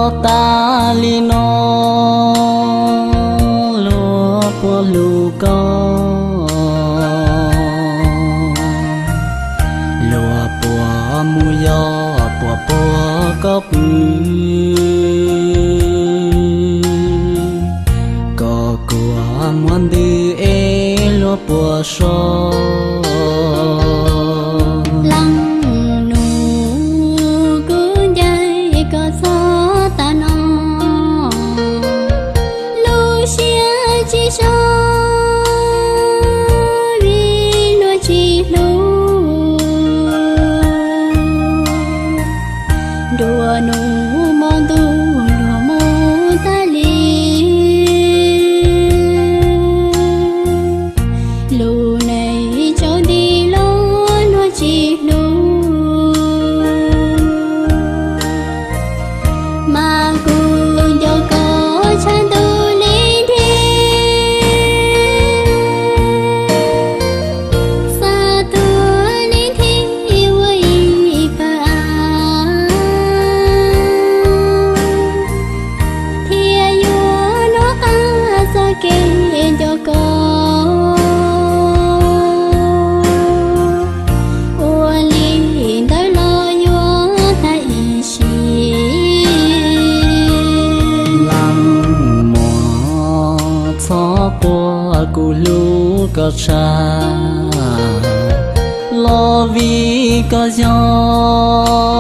Tag li no luag puas hlub koj, luag puas mus yos, puas puag koj pw, koj kuj muaj ntws es luag puas so. Leej nus, kuv ncaim koj txog tag no, lub siab tsis so vim luag tsis hlub. Nruab hnub hmo ntuj luag mus tag li, lub neej tsaus nti los luag tsis hlub. Mas kuv nco koj tshaj ntuj li nthi, xav tuag li nthi ua ib pab av, thiaj yuav hnov qab txoj kev nco koj. Ua li ntawd los yuav tag ib sim. Leej muam, txhob quaj, kuv hlub koj tshaj, los vim koj yog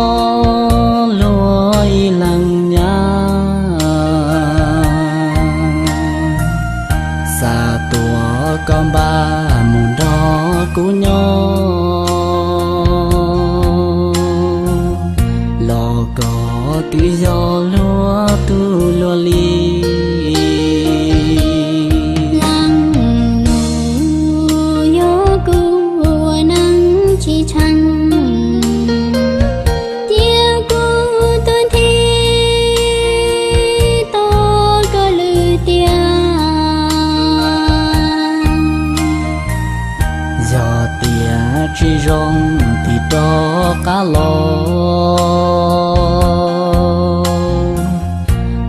luag ib leej nyab. Xav tuav koj npaj mus nrog kuv nyob, los koj twb yog luag tug luag li. Leej nus, yog kuv ua neej tsis tsheej, cia kuv tuag nthi tos koj lwm tiam. Yog tias tsis zoo tig rov qab los,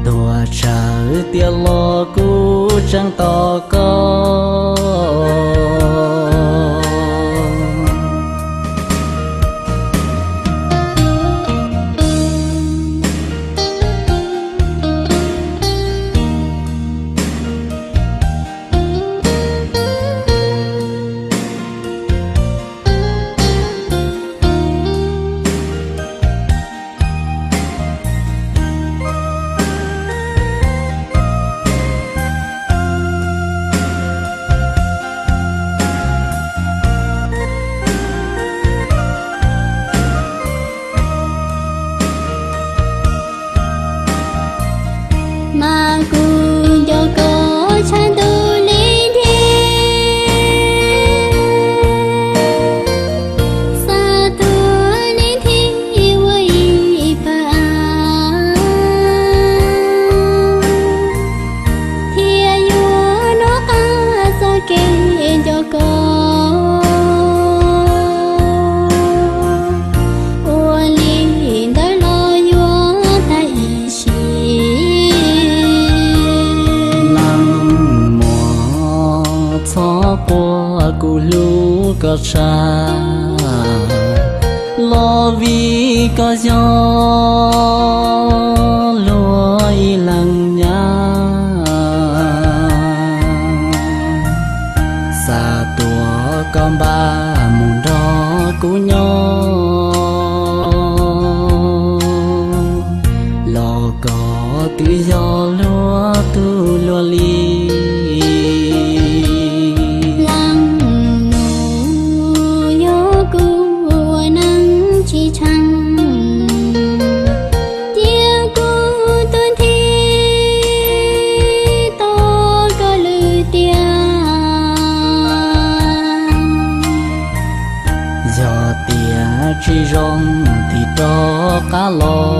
tuag tsawg tiam los kuv tseem tos koj. Mas kuv nco koj tshaj ntuj li nthi, xav tuag li nthi ua ib pab av, thiaj yuav hnov qab txoj kev nco koj. Ua li ntawd los yuav tag ib sim. Leej muam, txhob quaj, kuv hlub koj tshaj, los vim koj yog luag ib leej nyab. Xav tuav koj npaj mus nrog kuv nyob, los koj twb yog luag tug luag li. Leej nus, yog kuv ua neej tsis tsheej, cia kuv tuag nthi tos koj lwm tiam. Yog tias tsis zoo tig rov qab los,